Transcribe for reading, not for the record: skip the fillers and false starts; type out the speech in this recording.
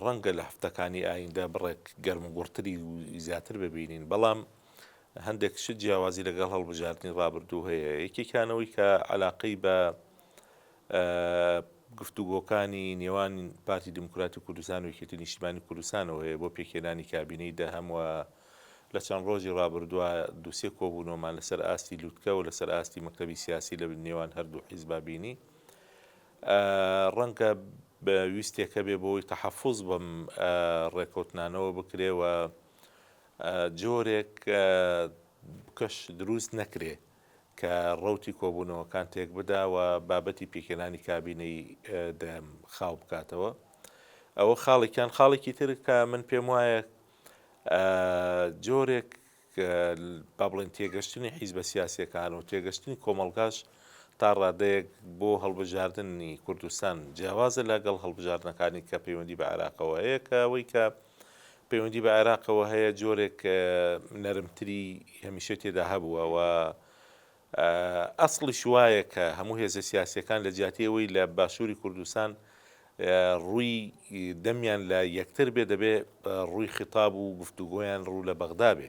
ڕەنگە لە هەفتەکانی ئایندە بڕێک گەرموگوڕتری زیاتر ببینین، بەڵام هەندێک شت جیاوازی لەگەڵ هەڵبژاردنی ڕابردوو هەیە، یەکێکیان ئەوەی کە عەلاقەی بە گفتوگۆکانی نێوان پارتی دیموکراتی کوردستان و یەکێتی نیشتیمانی کوردستانەوە هەیە بۆ پێکهێنانی کابینەی دەهەم و لە چەند ڕۆژی ڕابردووە دووسێ کۆبوونەوەمان لەسەر ئاستی لوتکە و لەسەر ئاستی مەکتەبی سیاسی لە نێوان هەردوو حیزبا بینی. ڕەنگە ویستێک هەبێ بۆ ئەوەی تەحەفوز بەم ڕێکەوتنانەوە بکرێ و جۆرێک کەش دروست نەکرێ کە ڕەوتی کۆبوونەوەکان تێک بدا و بابەتی پێکهێنانی کابینەی دەم خاو بکاتەوە. ئەوە خاڵێکیان خاڵێکی تر کە من پێم وایە جۆرێک با بڵێن تێگەشتنی حیزبە سیاسیەکان و تێگەشتنی کۆمەڵگاش تا ڕادەیەک بۆ هەڵبژاردنی کوردستان جیاوازە لەگەڵ هەڵبژاردنەکانی کە پەیوەندی بە عێراقەوە هەیە کە ئەوەی کە پەیوەندی بە عێراقەوە هەیە جۆرێک نەرمتری هەمیشە تێدا هەبووە و ئەسڵیش وایە کە هەموو هێزە سیاسیەکان لە جیاتی ئەوەی لە باشووری کوردستان ڕووی دەمیان لە یەکتر بێ دەبێ ڕووی خیتاب و گفتوگۆیان ڕوو لە بەغدا بێ.